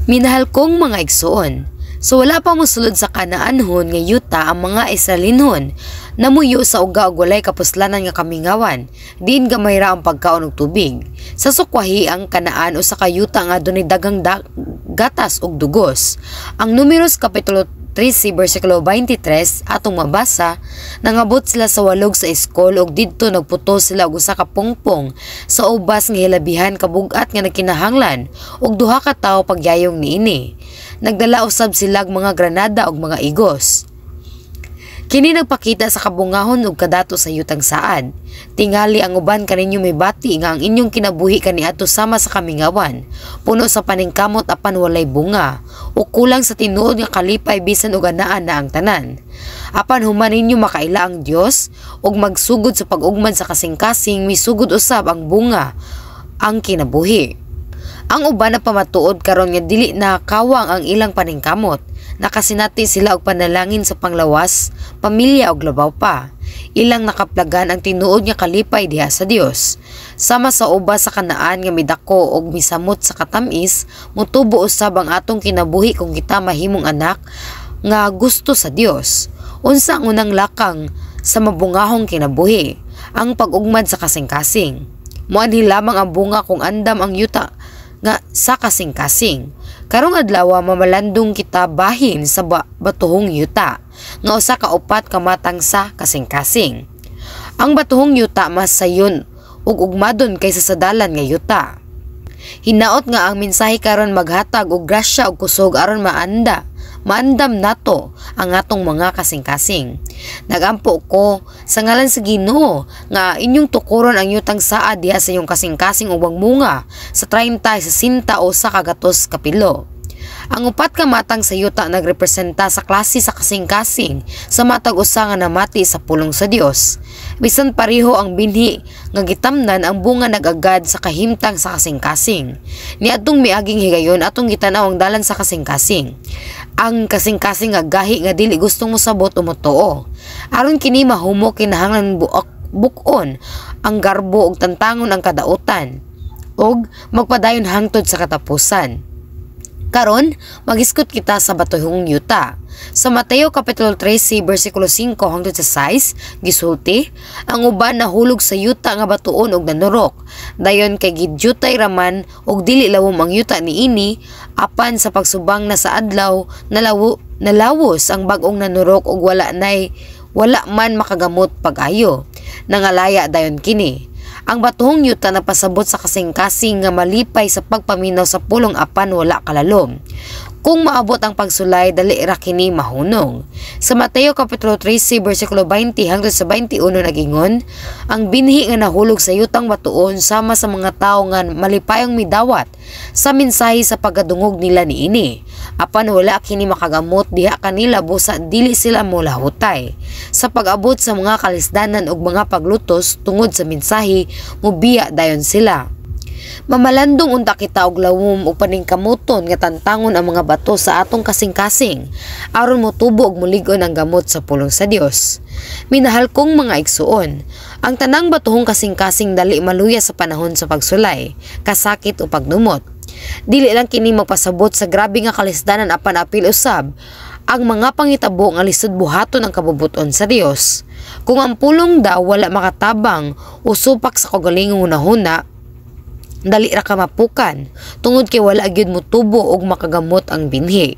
Minahal kong mga igsuon, so wala pa mosulod sa Kanaanhon nga yuta ang mga Israelinhon, namuyo sa uga og walay kapuslanan nga kamingawan, diin gamay ra ang pagkaon og tubig. Sa sukwahi, ang Kanaan usa ka yuta nga adunay daghang gatas ug dugos. Ang Numeros kapitulo 13 bersikulo 23 atong mabasa, nangabot sila sa walog sa Eskol ug didto nagputo sila og usa ka pungpong sa ubas nga hilabihan kabug-at nga nagkinahanglan og duha ka tawo pagyayong niini. Nagdala usab sila og mga granada ug mga igos. Kini nagpakita sa kabungahon ug kadato sa yutang saad. Tingali ang uban kaninyo mibati nga ang inyong kinabuhi kaniadto sama sa kamingawan, puno sa paningkamot apan walay bunga, o kulang sa tinuod nga kalipay bisan og anaa na ang tanan. Apan human ninyo makaila ang Dios ug magsugod sa pag-ugmad sa kasing-kasing, misugod usab ang bunga ang kinabuhi. Ang uban na pamatuod karon nga dili na kawang ang ilang paningkamot. Nakasinati sila og panalangin sa panglawas, pamilya og labaw pa. Ilang nakaplagan ang tinuod nga kalipay diha sa Dios. Sama sa ubas sa Kanaan nga midako og misamot sa katamis, motubo usab ang atong kinabuhi kung kita mahimong anak nga gusto sa Dios. Unsa ang unang lakang sa mabungahong kinabuhi? Ang pag-ugmad sa kasing-kasing. Moanhi lamang ang bunga kung andam ang yuta nga sa kasing-kasing. Karong adlaw, mamalandong kita bahin sa batuhong yuta nga usa ka upat ka matang sa kasing-kasing. Ang batuhong yuta mas sayon ug ugmadon kaysa sa dalan nga yuta. Hinaot nga ang mensahe karon maghatag og grasya ug kusog aron maandam nato ang atong mga kasing-kasing. Nagampo ko sa ngalan sa Ginoo nga inyong tukuron ang yutang saad diha sa inyong kasing-kasing ug munga sa 30, 60 o sa kagatos kapilo. Ang upat ka matang sa yuta nagrepresenta sa klase sa kasing-kasing sa matag usa nga namati sa pulong sa Dios. Bisan pareho ang binhi nga gitamnan, ang bunga nag-agad sa kahimtang sa kasing-kasing. Niadtong miaging higayon, atong gitan-aw ang dalan sa kasing-kasing. Ang kasing-kasing nga gahi nga dili gustong mosabot o motuo. Aron kini mahumo, kinahanglan buk-on ang garbo ug tantangon ang kadautan ug magpadayon hangtod sa katapusan. Karon, maghisgot kita sa batuhong yuta. Sa Mateo Kapitulo 13, versikulo 5 hangtod sa 6, gisulti, ang uban nahulog sa yuta nga batuon ug nanurok. Dayon kay gidyutay raman ug dili lawom ang yuta niini, apan sa pagsubang na sa adlaw, nalawos ang bag-ong nanurok ug wala man makagamot pag-ayo. Nangalaya dayon kini. Ang batuhong yuta napasabot sa kasing-kasing nga malipay sa pagpaminaw sa pulong apan wala kalalom. Kung maabot ang pagsulay, dali ra kini mahunong. Sa Mateo Kapitulo 13, versikulo 20 hangtod sa 21 nagingon, ang binhi nga nahulog sa yutang batuon sama sa mga tawo nga malipayong midawat sa mensahe sa pagkadungog nila niini. Apan wala kini makagamot diha kanila busa dili sila molahutay. Sa pag-abot sa mga kalisdanan ug mga paglutos tungod sa mensahe, mubiya dayon sila. Mamalandong unta kita og lawom ug paningkamuton nga tantangon ang mga bato sa atong kasing-kasing aron motubo ug mulig-on ang gamot sa pulong sa Dios. Minahal kong mga igsuon, ang tanang batuhong kasing-kasing dali maluya sa panahon sa pagsulay, kasakit o pagnumot. Dili lang kini magpasabot sa grabe nga kalisdanan apan apil usab ang mga pangitabo nga lisod buhaton ang kabubuton sa Dios. Kung ang pulong daw wala makatabang o supak sa kaugalingong hunahuna, dali ra ka mapukan tungod kay wala gyud motubo og makagamot ang binhi.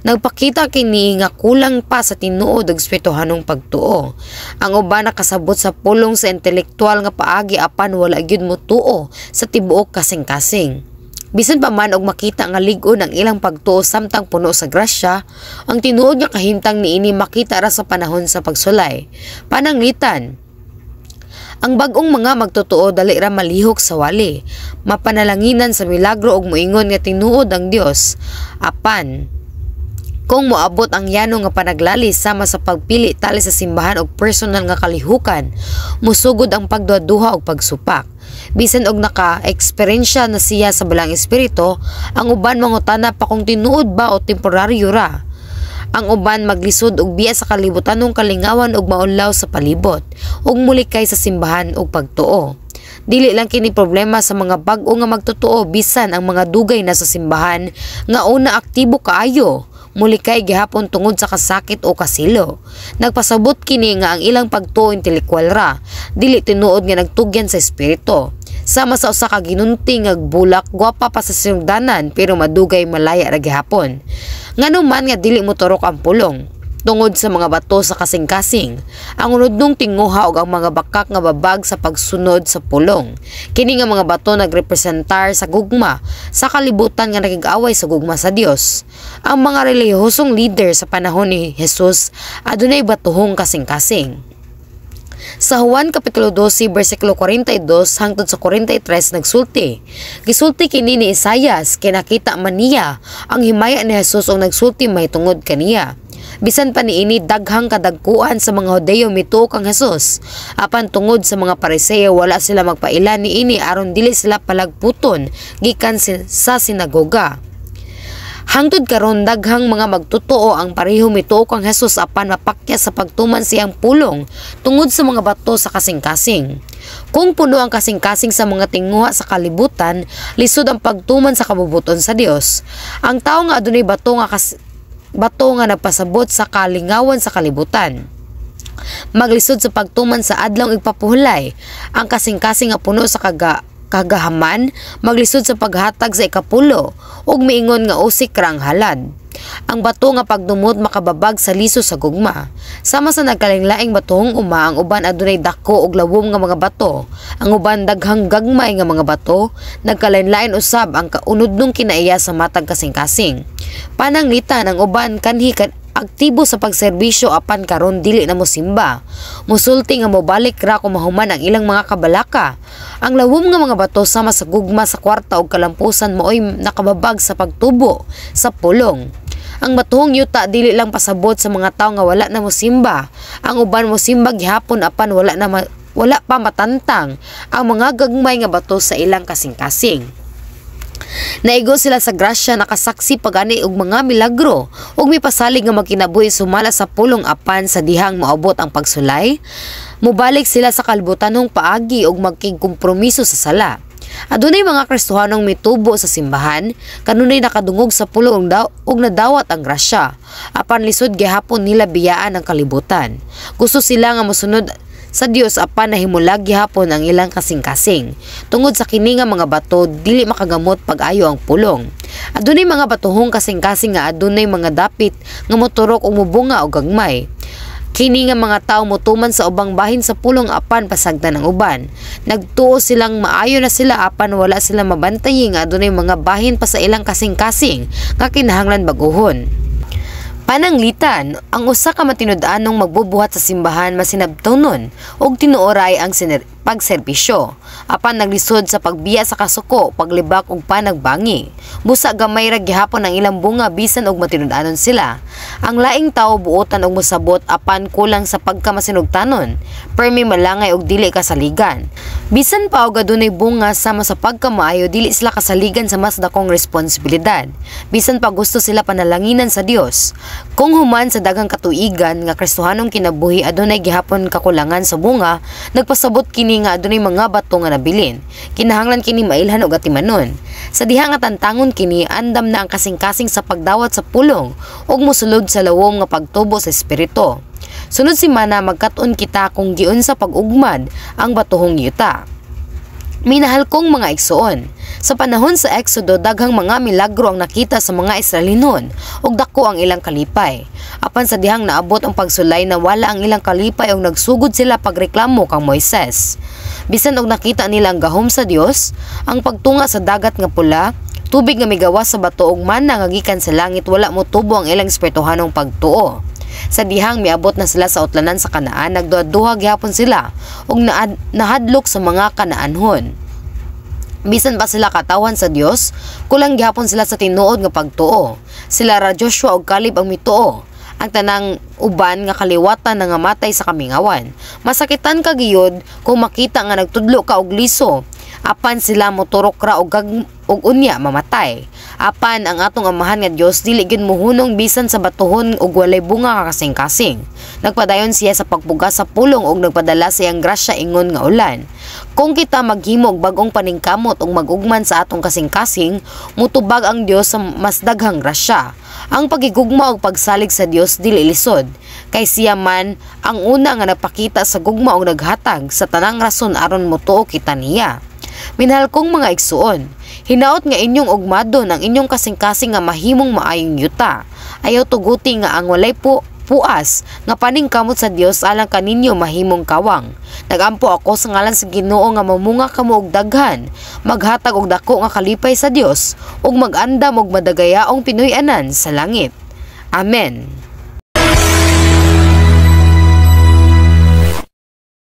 Nagpakita kini nga kulang pa sa tinuod og espirituhanong pagtuo. Ang uban nakasabot sa pulong sa intelektual nga paagi apan wala gyud motuo sa tibuok kasing-kasing. Bisan pa man og makita nga lig-on ang ilang pagtuo samtang puno sa grasya, ang tinuod nga kahimtang niini makita ra sa panahon sa pagsulay. Pananglitan, ang bag-ong mga magtotoo dali ra malihok sa wali, mapanalanginan sa milagro ug moingon nga tinuod ang Dios. Apan kung moabot ang yano nga panaglalis sama sa pagpili tali sa simbahan og personal nga kalihukan, musugod ang pagduhaduha og pagsupak. Bisan og naka-eksperyensya na siya sa Balaang Espiritu, ang uban mangutana pa kung tinuod ba o temporaryo ra. Ang uban maglisod og biya sa kalibutanong kalingawan ug maulaw sa palibot ug mulikay sa simbahan og pagtuo. Dili lang kini problema sa mga bag-o nga magtotoo, bisan ang mga dugay na sa simbahan nga una aktibo kaayo mulikay gihapon tungod sa kasakit o kasilo. Nagpasabot kini nga ang ilang pagtuo intelektual ra, dili tinuod nga nagtugyan sa espiritu. Sama sa usa ka ginunting nga bulak, gwapa pa sa sinugdanan pero madugay malaya ra gihapon. Ngano man nga dili moturok ang pulong? Tungod sa mga bato sa kasing-kasing, ang unodnong tinguha ug ang mga bakak nga babag sa pagsunod sa pulong. Kini nga mga bato nagrepresentar sa gugma sa kalibutan nga nakig-away sa gugma sa Dios. Ang mga relihiyosong leader sa panahon ni Jesus adunay batuhong kasing-kasing. Sa Juan Kapitulo 12, versikulo 42 hangtod sa 43 nagsulti. Gisulti kini ni Isayas, kinakita man niya ang himaya ni Jesus ug nagsulti mahitungod kaniya. Bisan pa niini, daghang kadagkuan sa mga Hudeyo mituo kang Jesus. Apan tungod sa mga Pariseo, wala sila magpaila niini aron dili sila palagputon gikan sa sinagoga. Hangtod karon, daghang mga magtotoo ang pareho mituo kang Jesus apan mapakya sa pagtuman siyang pulong tungod sa mga bato sa kasing-kasing. Kung puno ang kasing-kasing sa mga tinguha sa kalibutan, lisod ang pagtuman sa kabubuton sa Dios. Ang tawo nga adunay bato nga nagpasabot sa kalingawan sa kalibutan, maglisod sa pagtuman sa adlawng igpapuhulay. Ang kasing-kasing nga puno sa kagahaman, maglisod sa paghatag sa ikapulo ug miingon nga usik ra ang halad. Ang bato nga pagdumot makababag sa liso sa gugma. Sama sa nagkalainlaing batuhong uma, ang uban adunay dako ug lawom nga mga bato. Ang uban daghang gagmay nga mga bato, nagkalainlain usab ang kaunudnong kinaiya sa matag kasing-kasing. Pananglitan, ang uban kanhi aktibo sa pagserbisyo apan karon dili na mosimba. Musulti nga mobalik ra kung mahuman ang ilang mga kabalaka. Ang lawom nga mga bato sama sa gugma sa kwarta ug kalampusan maoy nakababag sa pagtubo sa pulong. Ang batuhong yuta dili lang pasabot sa mga tawo nga wala na mosimba. Ang uban mosimba gihapon apan wala pa matantang ang mga gagmay nga bato sa ilang kasing-kasing. Naigo sila sa grasya, nakasaksi pagani og mga milagro ug mipasalig nga magkinabuhi sumala sa pulong, apan sa dihang moabot ang pagsulay, mobalik sila sa kalibutanong paagi ug magkigkompromiso sa sala. Adunay mga Kristohanong mitubo sa simbahan, kanunay nakadungog sa pulong ug nadawat ang grasya. Apan lisod gihapon nila biyaan ang kalibutan. Gusto sila nga mosunod sa Dios apan nahimulag gihapon ang ilang kasing-kasing. Tungod sa kini nga mga bato, dili makagamot pag-ayo ang pulong. Adunay mga batuhong kasing-kasing nga adunay mga dapit nga moturok ug mobunga og gagmay. Kini nga mga tawo motuman sa ubang bahin sa pulong apan pasagdan ang uban. Nagtuo silang maayo na sila apan wala sila mabantayi nga adunay mga bahin pa sa ilang kasing-kasing nga kinahanglan baguhon. Pananglitan, ang usa ka matinud-anong magbubuhat sa simbahan masinabtonon ug tinuoray ang pagserbisyo. Apan naglisod sa pagbiya sa kasuko, paglibak ug panagbangi. Busa gamay ra gihapon ang ilang bunga bisan og matinud-anon sila. Ang laing tawo buotan og mosabot apan kulang sa pagkamasinugtanon. Permi malangay og dili kasaligan. Bisan pa og adunay bunga sama sa pagkamaayo, dili sila kasaligan sa mas dakong responsibilidad. Bisan pa gusto sila panalanginan sa Dios. Kung human sa daghang katuigan nga Kristohanong kinabuhi adunay gihapon kakulangan sa bunga, nagpasabot kini nga adunay mga bato nga nabilin. Kinahanglan kini mailhan og atimanon. Sa diha nga tantangon kini, andam na ang kasing-kasing sa pagdawat sa pulong ug mosulod sa lawom nga pagtubo sa espiritu. Sunod semana, magkat-on kita kung giunsa pag-ugmad ang batuhong yuta. Minahal kong mga igsoon, sa panahon sa Exodo, daghang mga milagro ang nakita sa mga Israelinon ug dako ang ilang kalipay. Apan sa dihang naabot ang pagsulay, nawala ang ilang kalipay ug nagsugod sila pagreklamo kang Moises. Bisan og nakita nila ang gahom sa Dios, ang pagtunga sa Dagat nga Pula, tubig nga migawas sa bato ug mana nga gikan sa langit, wala motubo ang ilang espirituhanong pagtuo. Sa dihang miabot na sila sa utlanan sa Kanaan, nagduha-duha gihapon sila ug nahadlok sa mga Kanaanhon. Bisan pa sila katawan sa Dios, kulang gihapon sila sa tinuod nga pagtuo. Sila ra Joshua ug Caleb ang mituo. Ang tanang uban nga kaliwatan nangamatay sa kamingawan. Masakitan ka giyod kung makita nga nagtudlo ka og liso, apan sila moturok ra og unya mamatay. Apan ang atong Amahan nga Dios dili gyud mohunong bisan sa batuhon ug walay bunga nga kasing-kasing. Nagpadayon siya sa pagpugas sa pulong ug nagpadala sa iyang grasya ingon nga ulan. Kung kita maghimo og bag-ong paningkamot ug mag-ugman sa atong kasing-kasing, mutubag ang Dios sa mas daghang grasya. Ang pagigugma ug pagsalig sa Dios dili lisod, kay siya man ang una nga nagpakita sa gugma ug naghatag sa tanang rason aron motuo kita niya. Minahal kong mga igsuon, hinaot nga inyong ugmadon ang inyong kasing-kasing nga mahimong maayong yuta. Ayaw tuguti nga ang walay puas nga paningkamot sa Dios alang kaninyo mahimong kawang. Nagampo ako sa ngalan sa Ginoo nga mamunga kamo og daghan, maghatag og dako nga kalipay sa Dios ug mag-andam og madagayaong pinuy-anan sa langit. Amen.